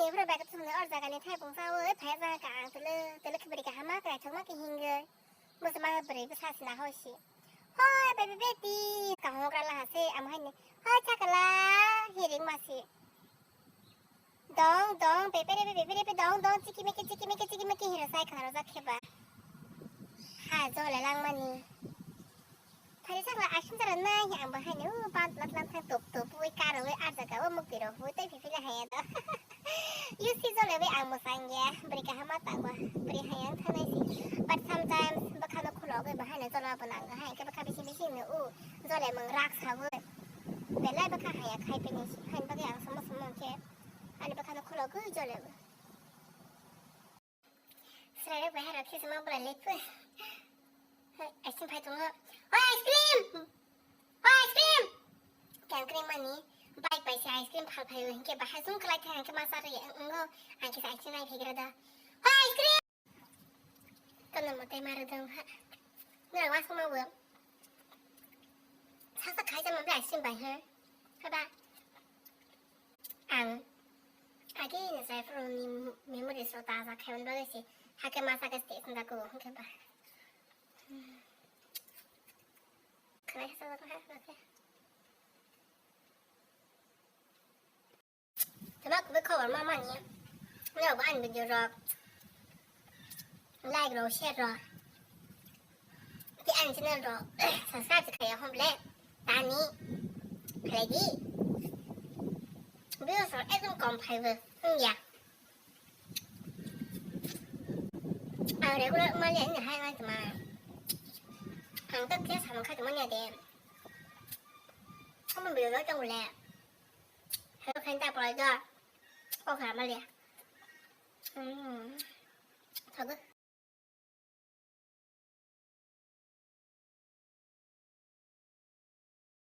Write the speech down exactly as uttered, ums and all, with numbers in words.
Ebro bai khe thwngwi or jagani thai bungsa oi phai jaga ka ang tele tele khibri kaham ma krai thok ma khe hingwi. Bwsa ma bwrwi bwsa sina hoi si. Hoi bebe beti kaham gra la hase am hai ni. Hoi chakla hiring ma si. Dong dong bebe bebe bebe bebe dong dong chiki miki chiki miki chiki miki hira sai khana rojak kheba. Ha jole lang mani. Phari sakla asin jara nai hi ang bo haino ban lat lat thang top top ui karo ui ar jaga o muk tiro hui tei phiphi le haya do. Yusi jole ui ang musang ya bri kaham ma tang ba bri hayang thanai si. But sometimes bwkhano khulo ui bo haino jole bo nang hai ke bwkha bisi bisi no u jole mung rak sa ui belai bwkha haya khai pini si hain bagwi ang somo somo ke ani bwkhano khulo ui jole ui. Srere bahai rok khe sima bwlai lekhu. Ice cream phai tongo. Oi ice cream! Oi ice cream! Kang kre mani bike bai se ice cream phal phai hinkhe bahai sung kwlai thang hinkhe ma charwi wngo. Ang khe ice cream nai phegra da. Oi ice cream! Kono mote mara dong ha. Nora wasung ma bo. Sasa khai jama bwlai ice cream bai ha. Haba. Ang agi ni jai phuru ni memories rok taja khaimani bagwi se hake masa khe stage wngjago hwnkhe ba. Khwnai khe sajak kha hwnkhe. Tama kubui khobor ma mani. Nokbo ani video rok like rok share rok. Tei ani channel rok subscribe se khaiya hwn ble tani khlai di. Views rok ekdom kom phaibo wngya. Ang regular wngmani ani hai wngtongma. Ang tak khe samung khai tongmani de. Omo video rok tongo le. Hello khain ta polai do. O kha mali. Hmm. Thogo.